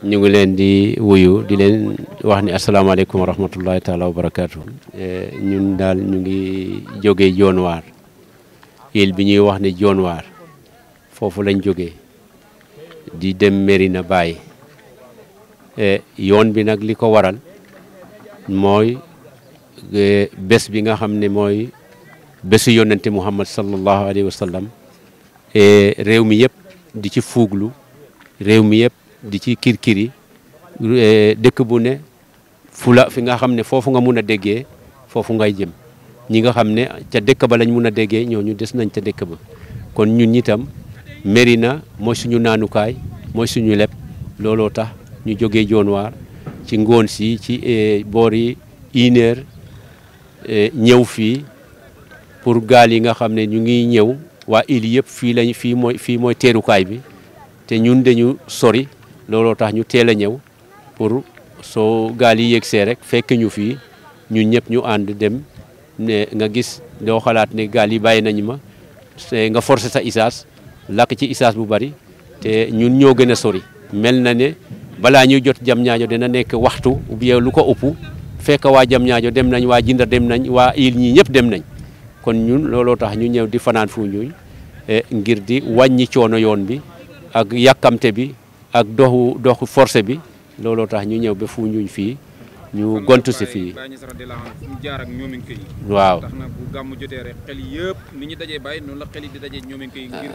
ñu ngi leen di wuyu di leen wax ni asalaamaaleykum wa rahmatullahi taala wa barakaatu. ñun daal ñu ngi jógee Dionewar île bi ñuy wax ne Dionewar foofu lañ jógee di dem Medina Baye yoon bi nag li ko waral mooy bés bi nga xam ne mooy bésu yonente Muhammad sallallahu alayhi wa sallam réew mi yëpp di ci fuuglu réew mi yëpp di ci kirkiri dëkk bu ne fi nga xam ne foofu nga mun a déggee foofu ngay jëm ñi nga xam ne ca dëkk ba lañ mun a déggee ñooñu des nañ ca dëkk ba kon ñun itam Medina mooy suñu naanukaay mooy suñu lépp looloo tax ñu jógee Dionewar ci ngoon si ci boori 1 heure ñëw fii pour gaal yi nga xam ne ñu ngi ñëw waa île yëpp fii mooy teerukaay bi te ñun dañu sori looloo tax ñu teel a ñëw pour soo gaal yi yegsee rek fekk ñu fii ñun ñëpp ñu ànd dem ne nga gis doo xalaat ne gaal yi bàyyi nañu ma nga forcer sa essence lakk ci essence bu bari te ñun ñoo gën a sori mel na ne balaa ñuy jot Diamniadio dina nekk waxtu ou bien lu ko ëpp fekk waa Diamniadio dem nañ waa Djinda dem nañ waa île ñii ñëpp dem nañ kon ñun looloo tax ñu ñëw di fanaan Foundiougne ngir di wàññi coono yoon bi ak yàkkamte bi ak doxu forcé bi looloo tax ñu ñëw ba Foundiougne fii ñu gontu si fii waaw tax na bu gàmmu jotee rek xel yëpp ni ñu dajee Baye noonu la xel yi di dajee ñoomin kay ngir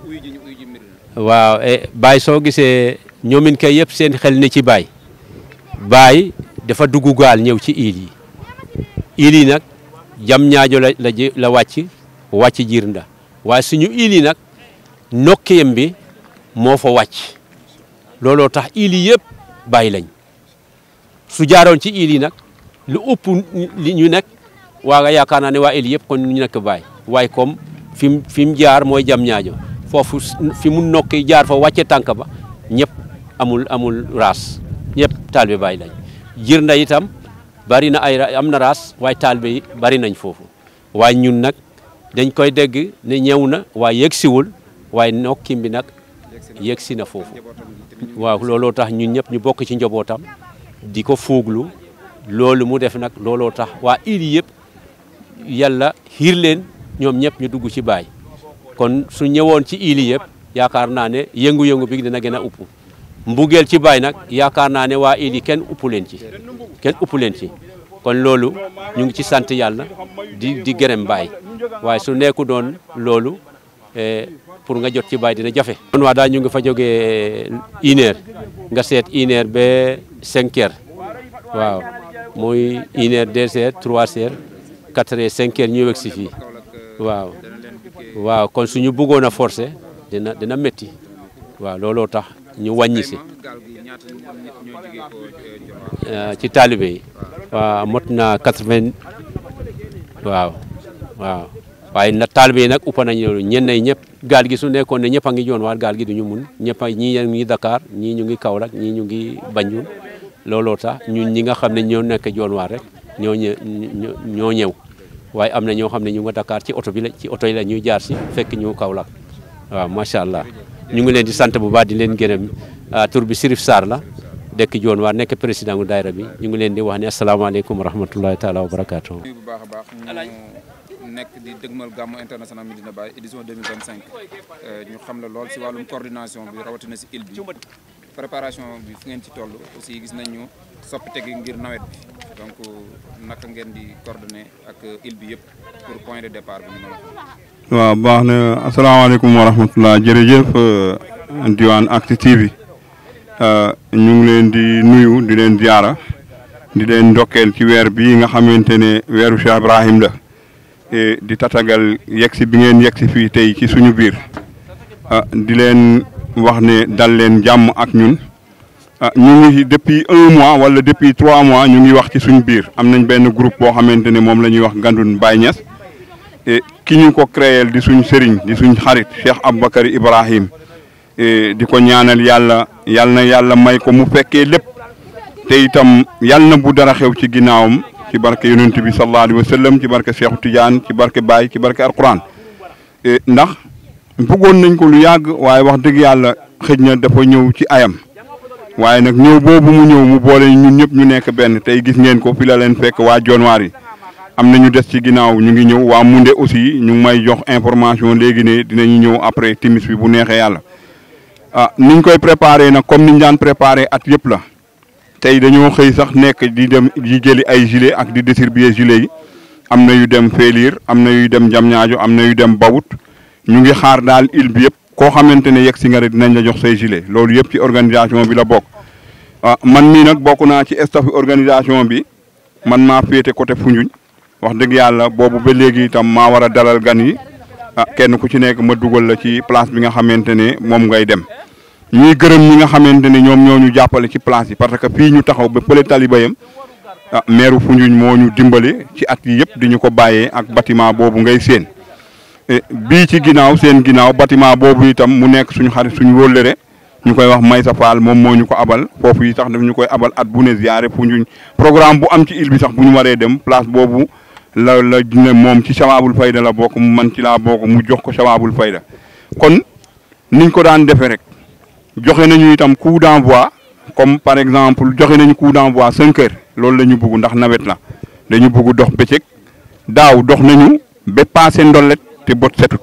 uyu ji mbir waaw Baye soo gisee ñoomin kay yëpp seen xel ne ci Baye dafa dugg gaal ñëw ci île yi nag Diamniadio la wàcc Jirnda waaye suñu île yi nag nokkiyam bi moo fa wàcc looloo tax île yi yëpp Baye lañ su jaaroon ci île yi nag lu ëpp li ñu nekk waa nga yaakaar naa ne waa île yëpp kon ñu nekk Baye waaye comme fi mu jaar mooy Diamniadio foofu fi mu nokki jaar fa wàcce tànk ba ñëpp amul raas ñëpp taalibe Baye lañ Jirnda itam bari na am na raas waaye taalibe yi bari nañ foofu waaye ñun nag dañ koy dégg ne ñëw na waaye yegsiwul waaye nokkim bi nag yegsi na foofu waaw looloo tax ñun ñëpp ñu bokk ci njabootam di ko fuuglu loolu mu def nag looloo tax waa île yëpp yàlla xiir leen ñoom ñëpp ñu dugg ci Baye kon su ñëwoon ci île yëpp yaakaar naa ne yëngu-yëngu bi dina gën a upp mbugeel ci Baye nag yaakaar naa ne waa île yi kenn upp leen ci kon loolu ñu ngi ci sant yàlla di gërëm Baye waaye su nekku doon loolu pour nga jot ci Baye dina jafe. kon waa daal ñu ngi fa jógee 1 heure nga seet 1 heure ba 5 heures waaw muy 1 heure 2 heures 3 heures 4 heures 5 heures ñu wegg si fii waaw kon suñu bëggoon a forcer dina métti waaw looloo tax ñu wàññi si ci taalibe yi waaw mot na 80 waaw waaye nag taalibe yi nag uppa nañu loolu ñenn yi ñëpp gaal gi su nekkoon ne ñëpp a ngi Dionewar gaal gi duñu mun ñëpp ñii ñu ngi Dakar ñii ñu ngi Kaolack ñii ñu ngi Banjul looloo tax ñun ñi nga xam ne ñoo nekk Dionewar rek ñoo ñëw waaye am na ñoo xam ne ñu nga Dakar ci oto yi la ñuy jaar si fekk ñu Kaolack waaw macha allah ñu ngi leen di sant bu baax di leen gërëm tur bi Sirif Sarr la dëkk Dionewar nekk président gu daayira bi ñu ngi leen di wax ne asalaamaaleykum wa rahmatullahi taala wa barakaatu. bu baax a baax ñu nekk di dëgmal gàmmu international Medina Baye édition 2025 ñu xam la lool si wàllum coordination bi rawatina si île bi préparation bi fu ngeen ci toll aussi gis nañu soppite gi ngir nawet bi donc naka ngeen di coordonner ak île bi yëpp pour point de départ bi ñu mën a. waaw baax na asalaamaaleykum wa rahmatullah jërëjëf Diwane-Actu TV ñu ngi leen di nuyu di leen ziara di leen ndokkeel ci weer bii nga xamante ne weeru Cheikh Ibrahim la di tatagal yegsi bi ngeen yegsi fii tey ci suñu biir di leen wax ne dal leen jàmm ak ñun ñu ngi depuis 1 mois wala depuis 3 mois ñu ngi wax ci suñu biir am nañ benn groupe boo xamante ne moom la ñuy wax Gandoul Baye Niass ki ñu ko créel di suñ sëriñ di suñ xarit Cheikh Aboubacar Ibrahim di ko ñaanal yàlla na yàlla may ko mu fekkee lépp te itam yàlla na bu dara xew ci ginnaawam ci barke yonent bi sallallahu alayhi wa sallam ci barke Cheikh Tidiane ci barke Baye ci barke Alquran ndax bëggoon nañ ko lu yàgg waaye wax dëgg yàlla xëj na dafa ñëw ci ayam waaye nag ñëw boobu mu ñëw mu boole ñun ñëpp ñu nekk benn tey gis ngeen ko fi la leen fekk waa Dionewar yi am na ñu des ci ginnaaw ñu ngi ñëw waa Moundé aussi ñu ngi may jox information léegi ne dinañu ñëw après timis bi bu neexee yàlla niñ koy préparé nag comme niñ daan préparé at yëpp la tey dañoo xëy sax nekk di dem di jëli ay gilet ak di distribuer gilet yi am na yu dem Félir am na yu dem Diamniadio am na yu dem Bawut ñu ngi xaar daal île bi yëpp koo xamante ne yegg si nga rek dinañ la jox say gilet loolu yëpp ci organisation bi la bokk man mii nag bokk naa ci staff organisation bi man maa féete côté Foundiougne wax dëgg yàlla boobu ba léegi itam maa war a dalal gan yi kenn ku ci nekk ma dugal la ci place bi nga xamante ne moom ngay dem ñuy gërëm ñi nga xamante ne ñoom ñoo ñu jàppale ci place yi parce que fii ñu taxaw ba pële talibayam maire Foundiougne moo ñu dimbale ci at yi yëpp di ñu ko bàyyee ak bâtiment boobu ngay séen bii ci ginnaaw seen ginnaaw bâtiment boobu itam mu nekk suñu xarit suñu wóllëre ñu koy wax Maysa Fall moom moo ñu ko abal foofu yi sax daf ñu koy abal at bu ne ziare Foundiougne programme bu am ci île bi sax bu ñu waree dem place boobu la ne moom ci Shababul Fayda la bokk man ci laa bokk mu jox ko Shababul Fayda kon niñ ko daan defee rek joxe nañu itam coup d'envoi comme par exemple joxe nañu coup d'envoi 5 heures loolu la ñu bëgg ndax nawet la dañu bëgg dox bëccëg daaw dox nañu ba passé ndollet te bot setut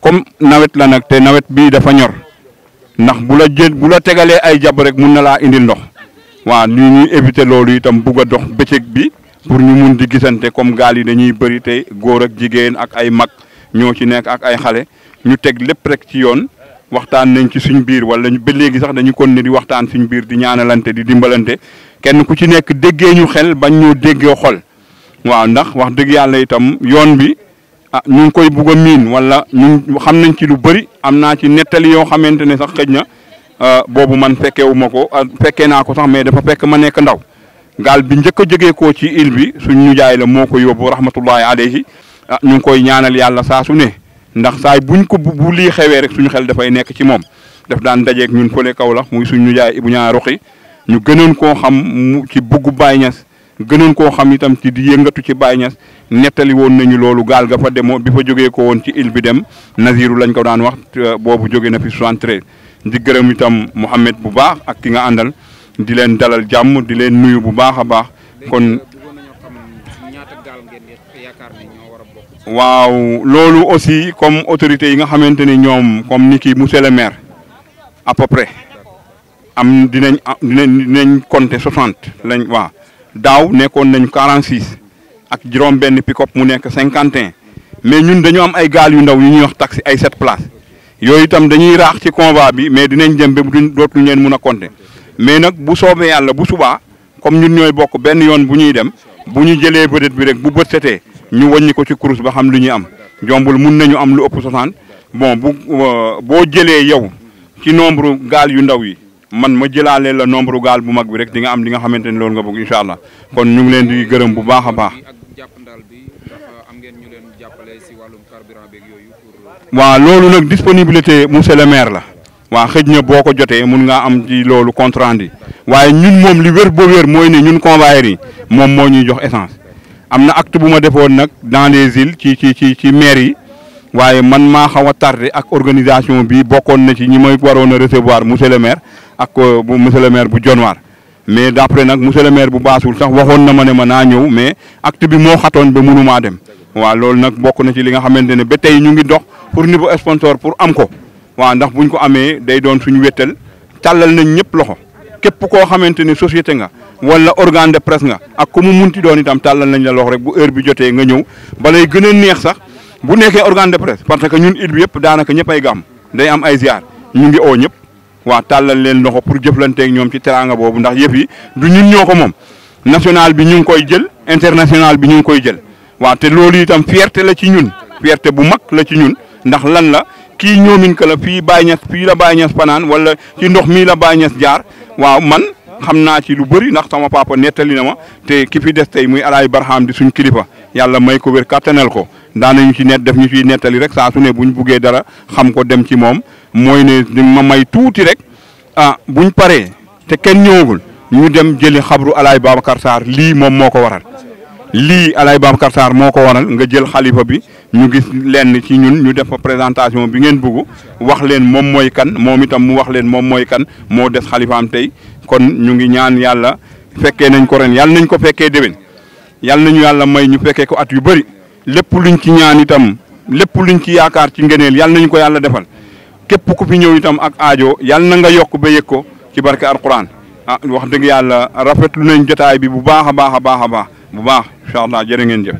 comme nawet la nag te nawet bii dafa ñor ndax bu la tegalee ay jàpp rek mun na laa indil ndox waaw ñu ñuy éviter loolu itam bugg a dox bëccëg bi pour ñu mun di gisante comme gaal yi dañuy bëri te góor ak jigéen ak ay mag ñoo ci nekk ak ay xale ñu teg lépp rek ci yoon waxtaan nañ ci suñ biir wala ba léegi sax dañu kon ne di waxtaan suñ biir di ñaanalante di dimbalante kenn ku ci nekk déggee ñu xel bañ ñoo déggee xol waaw ndax wax dëgg yàlla itam yoon bi ñu ngi koy bugg a miin wala ñu xam nañ ci lu bëri am naa ci nettali yoo xamante ne sax xëj na boobu man fekkeewu ma ko fekkee naa ko sax mais dafa fekk ma nekk ndaw gaal bi njëkk a jógee koo ci île bi suñ nijaay la moo ko yóbbu rahmatullahi alayhi ñu ngi koy ñaanal yàlla saa su ne ndax saay buñ ko bu lii xewee rek suñu xel dafay nekk ci moom daf daan dajeeg ñun fële Kaolack muy suñ nijaay Ibou Ñaa Roxi ñu gënoon koo xam mu ci buggu Baye Niass gënoon koo xam itam ci di yëngatu ci Baye Niass nettali woon nañu loolu gaal ga fa demoo bi fa jógee ko woon ci île bi dem Naziru lañ ko daan wax boobu jóge na fi 73 di gërëm itam Mouhamed bu baax ak ki nga àndal di leen dalal jàmm di leen nuyu bu baax a baax kon waaw loolu aussi comme autorités yi nga xamante ni ñoom comme ni ki monsieur le maire à peu près am dinañ compter 60 lañ waaw daaw nekkoon nañ 46 ak juróom benn pick-up mu nekk 51 mais ñun dañu am ay gaal yu ndaw yu ñuy wax taxi ay 7 places yooyu itam dañuy raax ci convoi bi mais dinañ dem ba dootuñu leen mun a compter mais nag bu soobee yàlla bu subaa comme ñun ñooy bokk benn yoon bu ñuy dem bu ñu jëlee vedette bi rek bu bët setee ñu wàññi ko ci course ba xam lu ñuy am jombul mun nañu am lu ëpp 60 bon boo jëlee yow ci nombre gaal yu ndaw yi man ma jëlaale la nombre gaal bu mag bi rek di nga am li nga xamante ni loolu nga bëgg incha allah kon ñu ngi leen di gërëm bu baax a baax. waaw loolu nag disponibilité monsieur le maire la waaw xëj na boo ko jotee mun ngaa am ci loolu compte rendu waaye ñun moom li wér ba wér mooy ne ñun convoyeurs yi moom moo ñuy jox essence. am na acte bu ma defoon nag dans les îles ci maire yi waaye man maa xaw a tardé ak organisation bi bokkoon na ci ñi may waroon a recevoir monsieur le maire ak bu monsieur le maire bu Dionewar mais d'après nag monsieur le maire bu baasul sax waxoon na ma ne ma naa ñëw mais acte bi moo xatoon ba mënumaa dem waaw loolu nag bokk na ci li nga xamante ne ba tey ñu ngi dox pour niveau sponsor pour am ko waaw ndax buñ ko amee day doon suñu wéttal tàllal nañ ñëpp loxo képp koo xamante ne société nga wala organe de presse nga ak ku mu munti doon itam tàllal nañ la loxo rek bu heure bi jotee nga ñëw balay gën a neex sax bu nekkee organe de presse parce que ñun île bi yëpp daanaka ñëpp ay gàmm day am ay ziar ñu ngi oo ñëpp waa tàllal leen loxo pour jëflanteeg ñoom ci teraanga boobu ndax yëf yi du ñun ñoo ko moom national bi ñu ngi koy jël international bi ñu ngi koy jël waaw te loolu itam fierté la ci ñun fierté bu mag la ci ñun ndax lan la kii ñoomin ka la fii Baye Niass fii la Baye Niass fanaan wala ci ndox mii la Baye Niass jaar waaw man xam naa ci lu bëri ndax sama papa nettali na ma te ki fi des tey muy Alaay Barham di suñ kilifa yàlla may ko wér kattanal ko daanañu ci def ñu ciy nettali rek saa su ne buñ buggee dara xam ko dem ci moom mooy ne ma may tuuti rek buñ paree te kenn ñëwagul ñu dem jëli xabru Alaay Babacar Sarr lii moom moo ko waral lii Alaaji Babacar Sarr moo ko waral nga jël xalifa bi ñu gis lenn ci ñun ñu def fa présentation bi ngeen bëgg wax leen moom mooy kan moom itam mu wax leen moom mooy kan moo des xalifaam tey kon ñu ngi ñaan yàlla fekkee nañ ko ren yàlla nañ ko fekkee déwén yàlla nañu yàlla may ñu fekkee ko at yu bëri lépp luñ ci ñaan itam lépp luñ ci yaakaar ci ngëneel yàlla nañu ko yàlla defal képp ku fi ñëw itam ak aajo yàlla na nga yokk ba yëg ko ci barke alquran wax dëgg yàlla rafetlu nañ jotaay bi bu baax a baax a baax a baax bu baax incha allah jërë ngeen jëf